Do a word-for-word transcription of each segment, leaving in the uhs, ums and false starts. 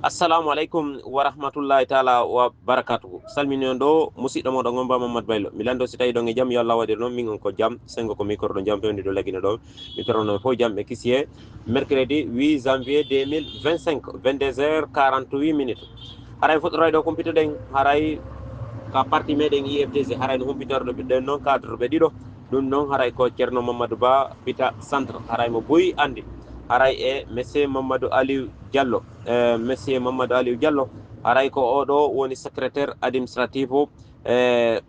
Assalamu aleykum wa rahmatullahi taala wa barakatuhu. Salmini on ɗo, musiɗɗo moɗon on Ba Mamadou Baylo. Mi lando si tawi ɗon e jam, yo Allah waɗir noon, min on ko jam, sengo ko micro ɗo jam fewndi ɗo lagino ɗo. Mi perono fof jam e kisiye, mercredi huit janvier deux mille vingt-cinq, vingt-deux heures quarante-huit minutes. Haray fuɗɗoray ɗo kumpito ɗen, haray ka parti meɗen I F D C, haray no humpitorde ɗen noon cadre ɓe ɗiɗo. Ɗum noon haray ko Ceerno Mamadou Ba Pita Centre, haray mo buy andi, haray e Monsieur Mamadou Aliou Diallo. Eh, Monsieur Mamadou Aliou Diallo, haray ko oɗo woni secrétaire administratif, eh,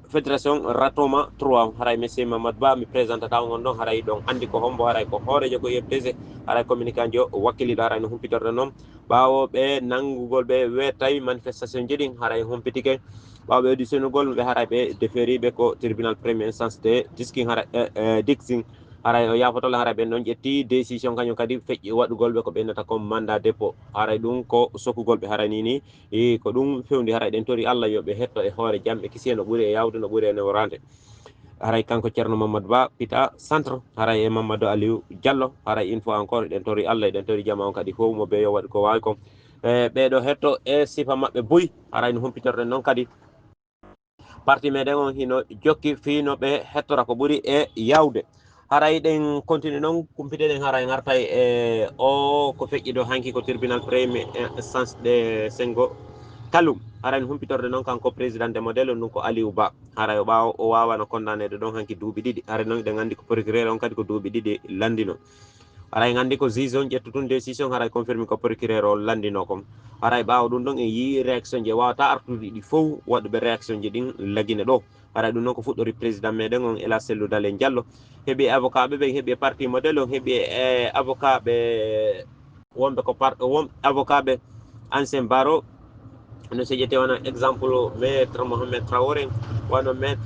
Fédération Ratoma trois. Haray Monsieur Mamadou Ba, mi présentata on ɗon, haray ɗon andi ko hombo, haray ko hoorejo ko I F D C, haray communiquant jo wakkiliɗo, haray no humpitorde noon. Ɓaawo ɓe nanngugol ɓe weetay manifestation ji ɗin, haray humpitike. Ɓaawo ɓe auditionugol ɓe, haray ɓe defeeri ɓe ko tribunal première instance de Diskin, haray, eh, eh, Dixin. Haray o yaafotola, haray ɓen ɗon ƴetti décision kañum kadi feƴƴi waɗugol ɓe ko ɓe innata ko mandat dépôt. Haray ɗum ko sokugol ɓe, haray ni ni, i, ko ɗum fewndi. Haray ɗen tori Allah yo ɓe hetto e hoore jam e kisiye no ɓuri e yaawde, no ɓuri e newrande. Haray kanko Ceerno Mamadou Ba Pita Centre, haray e Mamadou Aliou Diallo, haray une fois encore, eɗen tori Allah, eɗen tori jama on kadi fof, mo ɓe yo waɗ ko waawi kon. E ɓeɗo hetto e sifa maɓɓe buy, haray no humpitorɗen noon kadi. Parti meɗen on hino jokki fii no ɓe hettora ko ɓuri e yaawde. Haray ɗen continue noon, kumpite ɗen haray ngartay e o ko feƴƴi ɗo hanki ko tribunal premier instance de Sengo Kalum. Haray no humpitorde noon kanko président de modèle on ɗum ko Aliou Ba. Haray o ɓaawo o waawano condamneede ɗon hanki duuɓi ɗiɗi. Haray noon eɗen anndi ko procureur on kadi ko duuɓi ɗiɗi lanndino. Haray en anndi ko juge on ƴettu tun décision, haray confirme ko procureur o lanndino kon. Haray ɓaawo ɗum ɗon en yii réaction ji, e waawata artude ɗi fow, waɗuɓe réaction ji ɗin lagine ɗo. Haray ɗum noon ko fuɗɗori président meɗen on, Ela Sellu Dalen Diallo. Heɓi avocat ɓe ɓen, heɓi e parti modèle on, heɓi e avocat ɓe wonɓe ko par-, won avocat ɓe ancien baro. No so ƴettee wona exemple maître Mohamed Traoré, wano maître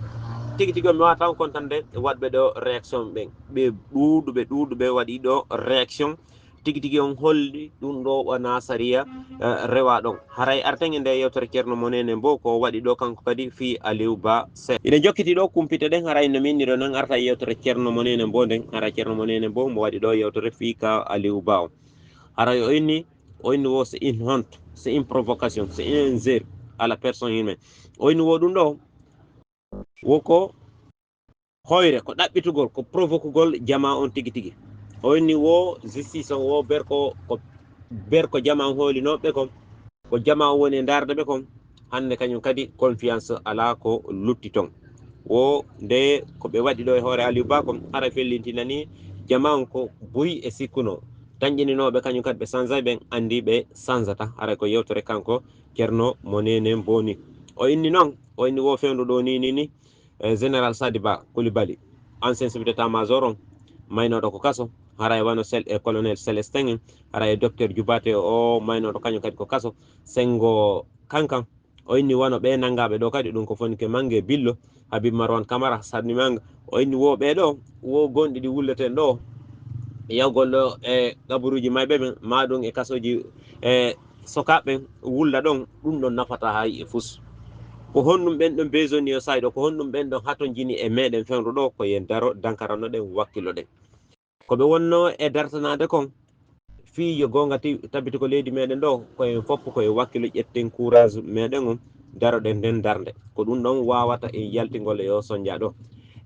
tigi tigi on, mi waawata on kontande waɗɓe ɗo réaction ɓen. Ɓe ɗuuɗuɓe, ɗuuɗuɓe waɗi ɗo réaction. Tigi tigi on holli ɗum ɗo wona sariya, eh, rewa ɗon. Haray arten e nde yewtere Ceerno Monene Mbo ko waɗi ɗo kanko kadi fii Aliou Ba Seck. Ina jokkiti ɗo kumpite ɗen, haray no min ɗo nan arta e yewtere Ceerno Monene Mbo nden. Haray Ceerno Monene Mbo mo waɗi ɗo yewtere fii ka Aliou Ba o. Haray o inni, o inni wo c'est une honte, c'est une provocation, c'est une injure à la personne humaine. O inni wo ɗum ɗo, wo ko hoyre, ko ɗaɓɓitugol, ko provokugol jama on tigi tigi. O inni wo justice on wo ber ko, ko ber ko jama on hoolinooɓe kon, ko jama on woni e ndaarde ɓe kon. Hannde kañum kadi confiance alaa ko lutti ton. Wo nde ko ɓe waɗi ɗo e hoore Aliou Ba kon, hara fellintinani jama on ko buy e sikkuno. Tanƴininooɓe kañum kadi ɓe sanzay ɓen, anndi ɓe sanzata. Haray ko yewtere kanko Ceerno Monene Mbo ni. O inni noon, o inni wo fewndo ɗo ni, ni, ni, eh, Général Sadi Ba Coulibaly, ancien chef d'état-major on, maynooɗo ko kaso, haray wano Cel-, e colonel Célestin en, haray e docteur Djoubate o maynooɗo kañum kadi ko kaso, Sengo Kankan. O inni wano ɓe nanngaaɓe ɗo kadi, ɗum ko Fonike Mange, Billo, Habib Marwan Camara, Sadni Manga. O inni wo ɓe ɗo, wo gonɗi ɗi wulleten ɗo, yawgol ɗo e gaburuuji mayɓe ɓen, ma ɗum e kasooji, e sokaaɓe ɓen wulla ɗon, ɗum ɗon nafata hay e fus. Ko honɗum ɓen ɗon besoin yo sayɗo, ko honɗum ɓen ɗon hatonjini e meɗen fewndo ɗo, ko yen daro dankarano ɗen, wakkilo ɗen. Ko ɓe wonno e dartanaade kon, fii yo goonga ti-, tabiti ko leydi meɗen ɗo, ko en fof ko e wakkilo ƴetten courage meɗen on, daroɗen nden darnde. Ko ɗum ɗon waawata en yaltingol e o sonja ɗo.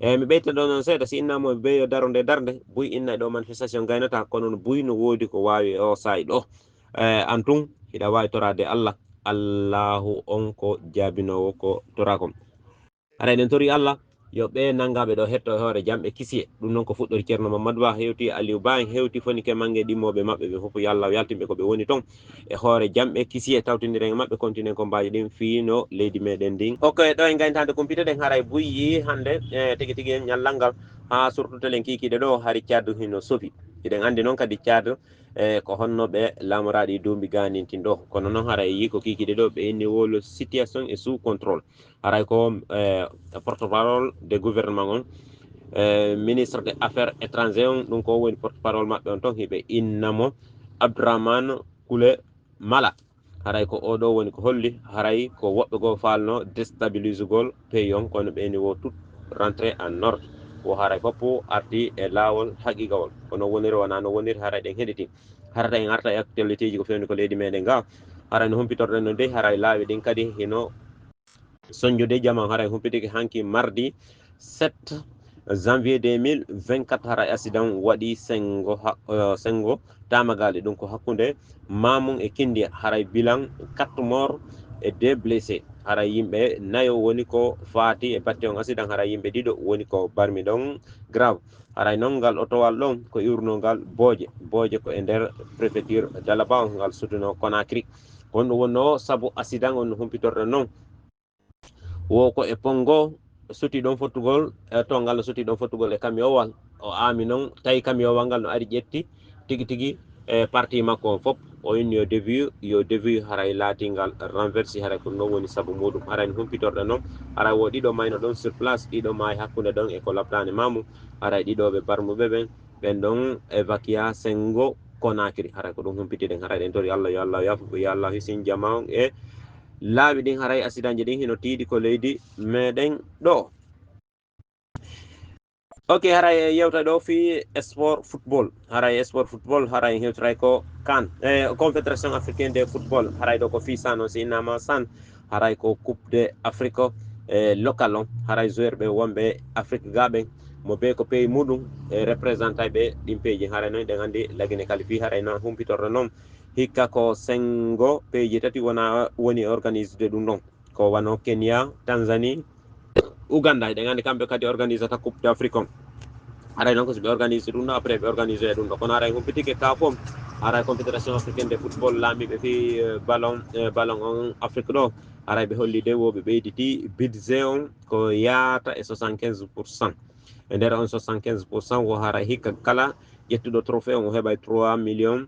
E mi ɓeyta ɗo noon seeɗa, si innamo be yo daro nde darnde, buy inna e ɗo manifestation gaynata, kono no buy no woodi ko waawi e o saa'i ɗo. Eh, an tun, hiɗa waawi toraade Allah. Allahu on ko jaabinoowo ko toraa kon. Hara eɗen tori Allah, yo ɓe nanngaaɓe ɗo hetto e hoore jam e kisiye. Ɗum noon ko fuɗɗori Ceerno Mamadou Ba, hewti Aliou Ba en, hewti Fonike Mange, ɗimmooɓe maɓɓe ɓe fof, yo Allah yaltin ɓe ko ɓe woni ton. E hoore jam e kisiye, tawtindiren e maɓɓe, kontinen kombaaji ɗin fii no leydi meɗen ndin. Ok, ɗo e ngayntaade kumpite ɗen, haray buy yii hannde, e tigi tigi ñallal ngal, haa surtout telen kiikiiɗe ɗo, hari Caadu hino sofi. Hiɗen anndi noon kadi Caadu, e ko honno ɓe laamoraaɗi duumbi gaanintin ɗo. Kono noon haray yii ko kiikiiɗe ɗo, ɓe inni wolo situation est sous contrôle. Haray ko, eh, porte-parole de gouvernement on, eh, ministre des affaires étrangères on, ɗum ko woni porte-parole maɓɓe on ton, hiɓe innamo Abdourahmane Koulé Mala. Haray ko oɗo woni ko holli, haray ko woɓɓe goo faalno déstabilisugol pays on, kono ɓe ni wo tout rentré en ordre. Wo haray fof arti e laawol haqiqawol. Kono woniri wona no woniri, haray ɗen heɗiti. Harata en arta e actualité ji ko fewni ko leydi meɗen ga. Haray no humpitorɗen no dey, haray laawi ɗin kadi hino sonjude jaman. Haray humpitike hanki mardi sept janvier deux mille vingt-quatre, haray accident waɗi sengo ha-, eh, sengo Tamagaali, ɗum ko hakkunde Mamung e Kindia. Haray bilan quatre morts et deux blessés. Haray yimɓe nayo woni ko faati e batte on accident. Haray yimɓe ɗiɗo woni ko barmi ɗon grave. Haray non ngal otowal ɗon ko iwrunongal Booje. Booje ko e nder préfecture Dalaba on, ngal sutuno Conakry. Ko honɗum wonnoo sabu accident on no humpitorɗen non? Wo ko e pongo suti ɗon fottugol, e to ngal no suti ɗon fottugol e kamiyowal. O aami non, tawi kamiyowal ngal no ari ƴetti tigi tigi e parti makko on fof. O inni yo devis, yo devis haray laatingal renversi, haray ko ɗum ɗon woni sabu muɗum. Haray no humpitorɗen non, haray wo ɗiɗo mayno ɗon sur place, ɗiɗo maayi hakkunde ɗon e ko labtaani maamu. Haray ɗiɗo ɓe barmuɓe ɓen, ɓen ɗon évacué sengo Conakry. Haray ko ɗum humpitiɗen. Haray ɗen tori Allah, yo Allah yafu, yo Allah hisin jama on e laawi ɗin. Haray accident ji ɗin hino tiiɗi ko leydi meɗen ɗo. Ok, haray yewta ɗo fii sport football. Haray sport football, haray en hewtiray ko CAN, eh, Confédération Africaine de Football. Haray ɗo ko fii CHAN on, si innama CHAN, haray ko Coupe de Afrique, eh, local on. Haray joueur ɓe wonɓe Afrique ga ɓen, mo bee ko pays muɗum, e représentant ɓe ɗin pays ji. Haray non ɗen andi Lagine qualifié, haray non humpitorɗo non. Hikka ko sengo pays ji tati wona, woni organisé ɗum ɗon. Ko wano Kenya, Tanzanie, Uganda, eɗen andi kamɓe kadi organisata Coupe d'Afrique on. Haray non ko si ɓe organisé ɗum ɗo, après ɓe organisé ɗum ɗo. Kono haray humpitike CAF on, haray Confédération Africaine de Football, laamiiɓe fii, eh, ballon, eh, ballon on Afrique ɗo, haray ɓe holli de wo ɓe ɓeyditi budget on ko yaata e soixante-quinze pour cent. E nder on soixante-quinze pour cent wo haray hikka kala ƴettuɗo trophée on o heɓay trois millions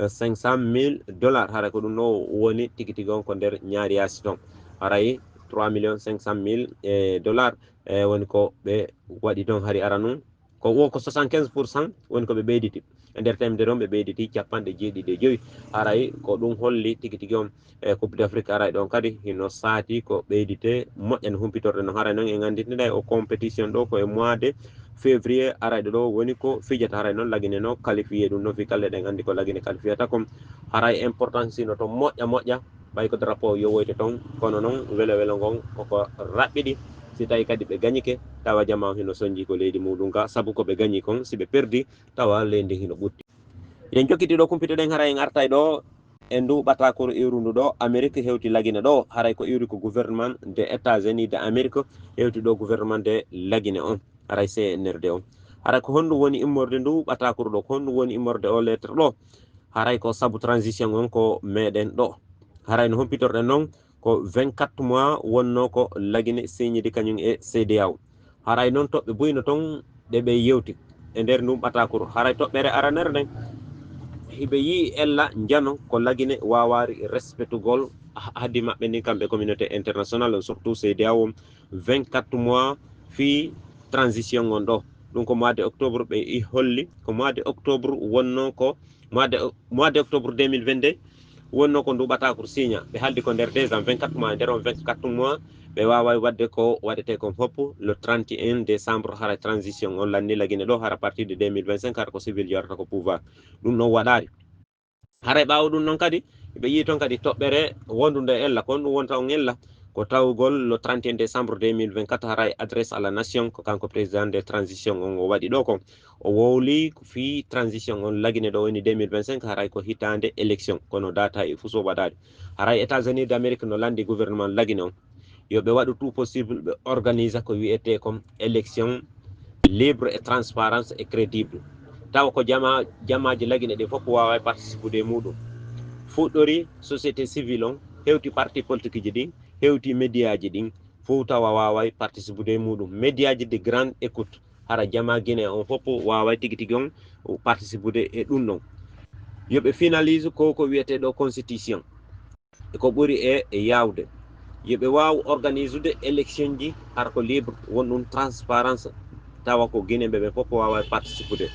cinq cent mille dollars. Haray ko ɗum ɗo woni tigi tigi on ko nder ñaari yaasi ton. Haray trois millions cinq cent mille, eh, dollars, eh, woni ko ɓe waɗi ton hari aranun. Ko wo ko soixante-quinze pour cent woni ko ɓe ɓeyditi. E nder temedere on ɓe ɓeyditi capanɗe jeeɗiɗi e jowi. Haray ko ɗum holli tigi tigi on e Coupe d'Afrique aray ɗon kadi hino saati ko ɓeydite moƴƴa no humpitorɗe no. Haray non en annditinde o compétition ɗo ko e mois de février arayɗo ɗo woni ko fijata. Haray non Lagine no qualifié ɗum no fii kalleɗen anndi ko Lagine qualifiata kon. Haray importance hino to moƴƴa moƴƴa, ɓay ko drapeau yowoyte ton, kono non welo welo ngon koko raɓɓiɗi. Si tawi kadi ɓe gañike, tawa jama on hino sonji ko leydi muɗum ga, sabu ko ɓe gañi kon, si ɓe perdi, tawa leydi hino ɓutti. Yen jokkiti ɗo, kumpitoɗen, haray en artay ɗo e ndu ɓatakuru iwrundu ɗo Amérique hewti Lagine ɗo. Haray ko iwri ko gouvernement de États-Unis de Amérique hewti ɗo gouvernement de Lagine on, haray C N R D on. Haray ko honɗum woni immorde ndu ɓatakuru ɗo? Ko honɗum woni immorde o lettre ɗo? Haray ko sabu transition on ko meɗen ɗo. Haray no humpitorɗen non, ko vingt-quatre mois wonno ko Lagine signidi kañum e C D A O. Haray non toɓɓe buy no ton ɗe ɓe yewti e nder ndun ɓatakuru. Haray toɓɓere aranere nden, hiɓe yi'i ella njano ko Lagine wawari respectugol ha-, haddi maɓɓe ndin kamɓe communauté internationale, surtout C D A O, vingt-quatre mois fii transition on ɗo. Ɗum ko mois de octobre ɓe i holli, ko mois de octobre wonno ko mois de, mois de octobre deux mille vingt-deux wonno ko ndu ɓatakuru signa. Ɓe haldi ko nder deux ans, vingt-quatre mois, nder on vingt-quatre mois, ɓe waway wadde ko waɗete kon fof le trente et un décembre, hara transition on lanni Lagine ɗo, hara partir de deux mille vingt-cinq, hara ko civil yorata ko pouvoir. Ɗum non waɗaari. Haray ɓaawo ɗum non kadi, ɓe yii ton kadi toɓɓere wondunde ella, kon ɗum wonta on ella, ko tawgol le trente et un décembre deux mille vingt-quatre, haray adresse à la nation, ko kanko président de transition on o waɗi ɗo kon. O wowli ko fii transition on Lagine ɗo woni deux mille vingt-cinq, haray ko hitaande élection, kono data e fuu so waɗaade. Haray États-Unis d'Amérique no lanndi gouvernement Lagine on, yo ɓe waɗu tout possible ɓe organisa ko wiyetee kon élection libre et transparence et crédible. Tawa ko jama-, jamaaji Lagine ɗin fof waaway participude e muɗum. Fuɗɗori société civile on, hewti parti politique ji ɗin, hewti média ji ɗin, fof tawa waaway participude e muɗum. Média ji de grande écoute, hara jama Guinée on fof waaway tigi tigi on participude e ɗum ɗon. Yo ɓe finalise ko ko wiyetee ɗo constitution, e ko ɓuri e, e yaawde. Yo ɓe waaw organisude élection ji, hara ko libre, won ɗum transparence, tawa ko Guinéen ɓe ɓen fof waaway participude.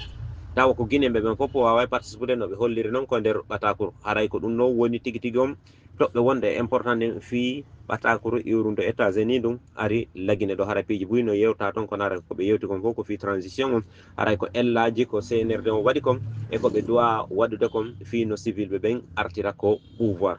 Tawa ko Guinéen ɓe ɓen fof waaway participude, no ɓe holliri non ko nder ɓatakuru. Haray ko ɗum ɗon woni tigi tigi on toɓɓe wonɗe important ɗen fii ɓatakuru iwrundo États-Unis ɗum ari Lagine ɗo. Haray piiji buy no yewta ton, kono haray ko ɓe yewti kon fof ko fii transition on. Haray ko ellaji ko C N R D on waɗi kon e ko ɓe duwa waɗude kon fii no civil ɓe ɓen artira ko pouvoir.